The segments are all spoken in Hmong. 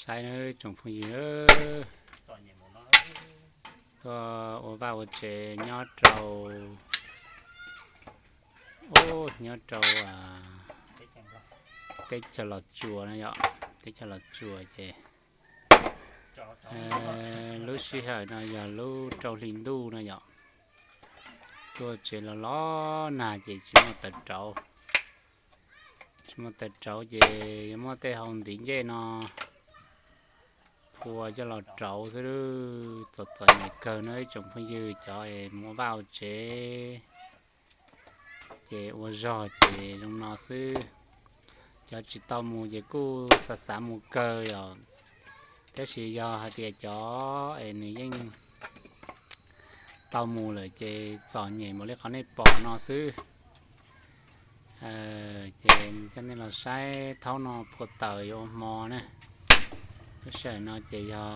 Saib nawb tsoom phooj ywg, tuaj ua vaj ua tsev nyob rau, nyob rau teb chaws Los Tsuas no yom, teb chaws Los Tsuas ces lub sij hawm no yog lub rau hli ntuj no yom. Tuaj tsev los los nag ces tsis muaj taws rauv, tsis muaj taws rauv ces yuav muab tej hau ntiv ncej no phua coj los rauv xwb. Txom txom nyem kawg no ib tsoom phooj ywg, cov es mus ua vaj ua tsev ces ua zog ces zoo no xwb. Cov tsis tau mus ces kuj xav xav mus kawg yom, tab sis yog hais tias cov es nws yeej tau mus lawm ces txom nyem npaum li qhov nej pom no xwb. Ces coj nej los saib thaub no phua taws yuav ua hmo na. Lub sij hawm no ces yog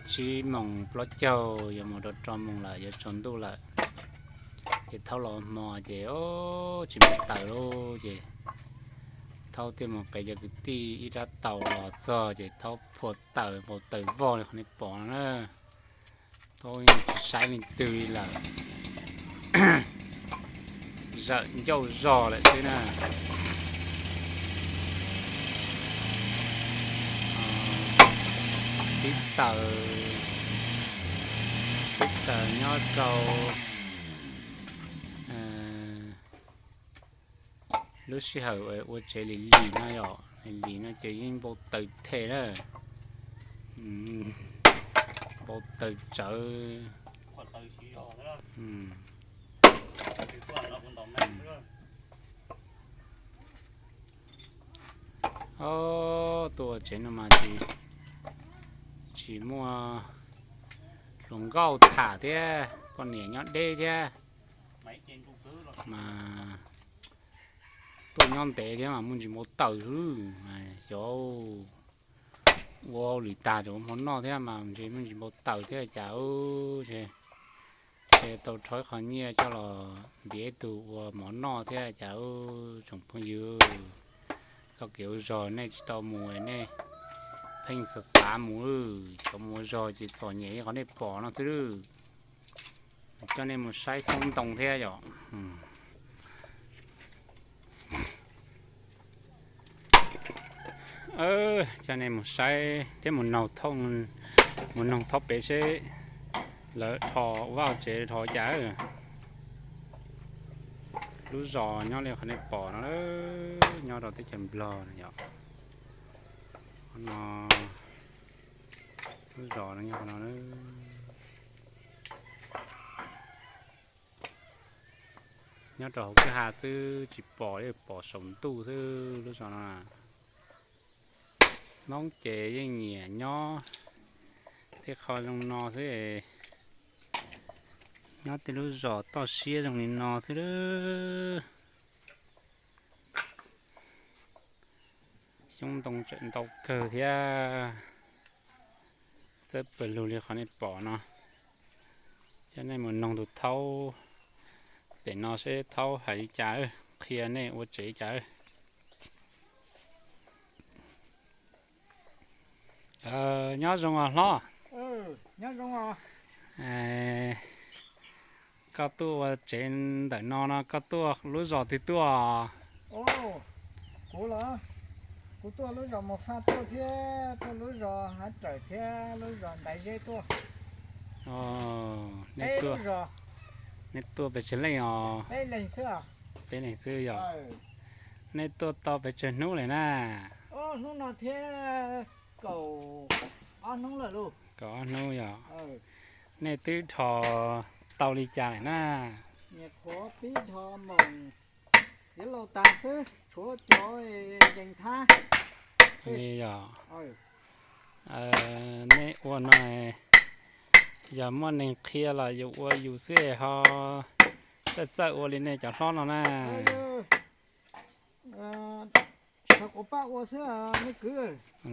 tsib moos plaub caug yuav mus rau rau moos lawm, yuav tsaus ntuj lawm. Ces thaub los ua hmo ces tsis muaj taws lauj, ces thaub thiaj mus qev cov kwv tij ib rab taus los txog ces thaub phua taws npau taws vog li qhov nej pom no na. Thaub yeej tsis saib leej twg li lawm, zawm ncauj zog lawm xwb na. Xib taws, xib taws nyob rau lub sij hawm ua tsev lim lim no yom, lim lim no ces yeej npau taws them na, npau taws tsawv. Ob, tuaj ua tsev no mas tsis muaj hluas nkauj tham thiab, poj niam nyob deb thiab, mas tuaj nyob ntev thiab mas muaj ntsis npau taws xwb. Xyov, ua hauj lwm tag tseem ua hmo noj thiab mas ntshe muaj ntsis npau taws thiab cas ub. Ces tau rho ib qho nyiaj coj los ntiav ib tug ua mov noj thiab cas ub tsoom phooj ywg. Txoj kev ua zog nej tsis tau mus nej pheej xav xav mus, cov mus ua zog ces txom nyem li qhov nej pom no xwb lawm. Coj nej mus saib xyoob ntoo thiab yom. Coj nej mus saib thiab mus noog thaub pem seb lawv rho ua vaj ua tsev rho cas. Lub zos nyob li qhov nej pom no, nyob rau teb chaws Nplog no yom. No, lub zos no nyob no. Nyob rau hauv kwj ha xwb tsis pom li, pom saum ntuj xwb lub zos no. Hmoob ces yeej nyiam nyob tej qho zoo no xwb, nyob tej lub zos toj siab zoo li no xwb. Xyoob ntoo tseem ntau kawg thiab. Txawj pawg lug li qhov nej pom no. Coj nej mus noog tus thaub pem no seb thaub hais li cas, qhia nej ua tsev li cas. Nyob zoo os hlob. Koj tuaj ua tsev ntawm no no koj tuaj lub zos twg tuaj? Kuv los, kuv tuaj lub zos Mus Faj tuaj thiab tuaj lub zos Hav Rawm thiab lub zos Ntaiv Zeb tuaj. Nej tuaj pes tsawg leej os? Peb leeg xwb. Peb leeg xwb yog? Nej tuaj tau pes tsawg hnub lawm na? Hnub no thiab kaum ob hnub lawm lauj. Kaum ob hnub yog? Nej twb rho tau li cas lawm na? Nyuam qhuav pib rho moos yuav laus tas xwb, tshuav cov ncees thab. Li yog? Nej ua no yog muaj neeg qhia los yus ua yus xwb ho txawj txawj ua li nej cov hlob no na? Sawv quav paj ua xwb nej kwv.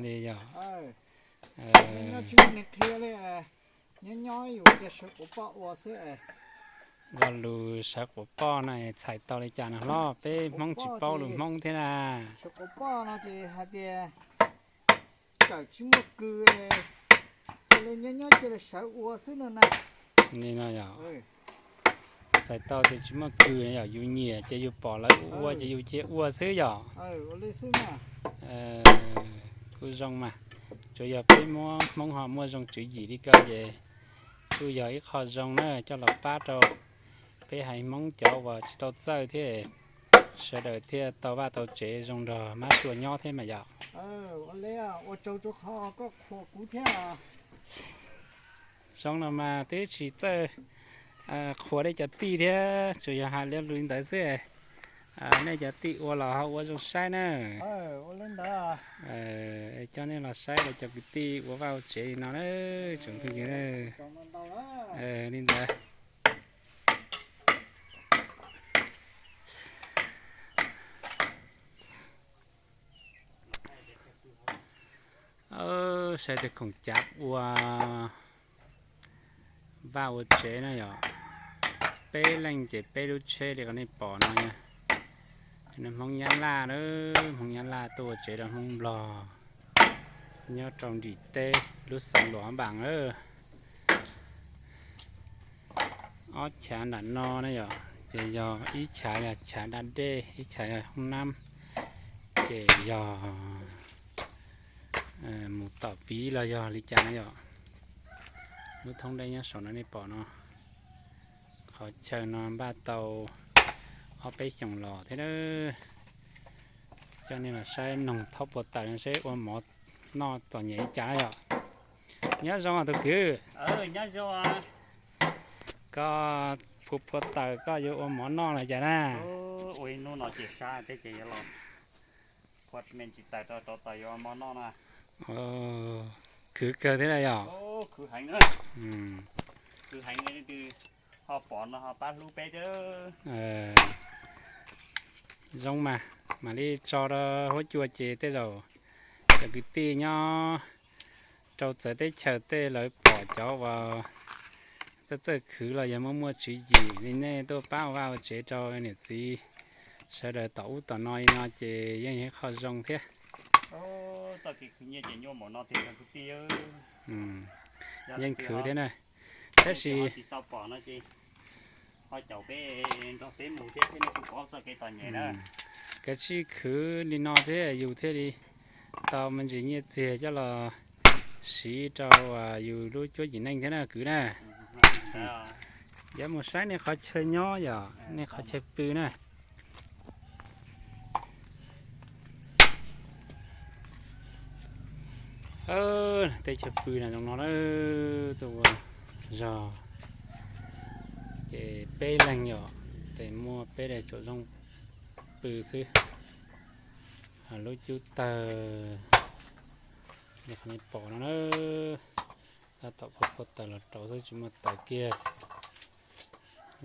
Li yog? Nyob tsis muaj neeg qhia li, nyob nyob yus tias sawv quav paj ua xwb. Lo lus sawv quav paj no txhais tau li cas no hlob? Peb Hmoob tsis paub lus Hmoob thiab na. Sawv quav paj no ces hais tias Tsis muaj kws, cia li nyob nyob cia li sawv ua xwb no na. Li no yog txhais tau tias tsis muaj kws no yog yus nyiam ces yus pom lawv ua ces yus cia ua xwb yog. Kuj zoo mas, tsuas yog peb muab Hmoob ho muaj zoo tswv yim li ko ces kuj yog ib qho zoo na coj los pab rau peb haiv Hmoob cov uas tsis tau txawj thiab sawv daws thiaj tau vaj tau tsev zoo nrog mab sua nyob thiab mas yom. Zoo no mas twb tsis txawj qhuas nej cov tij thiab, tsuas yog hais li ntawd xwb. Nej cov tij ua los ho ua zoo saib na. Coj nej los saib lawv cov kwv tij ua vaj ua tsev li no na, tsoom phooj ywg. Li ntawd. Saib tej khoom cav ua vaj ua tsev na yom. Peb leej ces peb lub tsheb li qhov nej pom no. Hmoob Nyab Laj, Hmoob Nyab Laj tuaj ua tsev rau Hmoob Nplog nyob rau nrim teb lub xeev Luam Npas lawm. Ob chav nram no na yom, ces yog ib chav yog chav da dej, ib chav yog hoob nab, ces yog mus tom viv los yog li cas na yom. Lub thoob dej nyob saum no nej pom no, qhov chaw no npaj tau ob peb xyoos los thiab. Coj nej los saib noog thaub puag taws no seb ua mov noj txom nyem li cas na yom. Nyob zoo tus kwv. Koj puag puag taws koj yuav ua mov noj los cas na? Khwv kawg thiab na yom. Zoo mas, mam li tso rau huab cua ces tej zaum cov kwv tij nyob rau txawv teb chaws tej lawv pom cov uas txawj txawj khwv los yog muaj muaj tswv yim li nej tuaj pab ua vaj ua tsev rau niam txiv sawv daws tom ub tom no li no ces yeej yog ib qho zoo thiab. Yeej khwv thiab na. Tab sis kav tsij khwv li no thiab yus thiaj li tau me ntsis nyiaj txiag coj los siv rau yus lub cuab yim neej thiab na kwv na. Yuav mus saib nej qhov chaw nyob yom, nej qhov chaw pw na. Teb chaws pw na zoo no na, tuaj ua zog ces peb leeg yom, ces muaj peb daim tsoom zoo pw xwb. Lub cub tawg li qhov nej pom no na, tab tom phua phua taws los rau xwb tsis muaj taws kiag.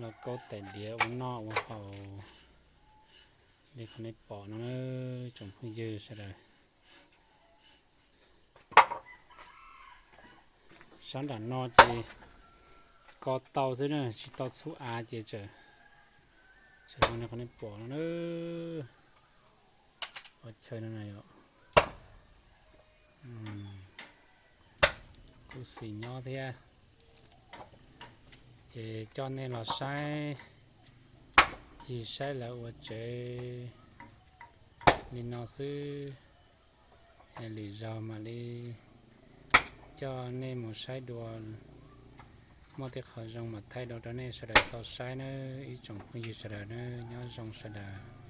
Lauj kaub tais diav ua noj ua haus li qhov nej pom no na, tsoom phooj ywg sawv daws. Sab nram no ces ko tau xwb na, tsis tau txhub av ces tseem, tseem li qhov nej pom no na. Qhov chaw no na yom, kuj xis nyob thiab. Ces coj nej los saib, cig saib lawv ua tsev li no xwb. Lwm zaug mam li coj nej mus saib dua, muaj tej qhov zoo mam thaij dua rau nej sawv daws tau saib nawb ib tsoom phooj ywg sawv daws nawb, nyob zoo sawv daws.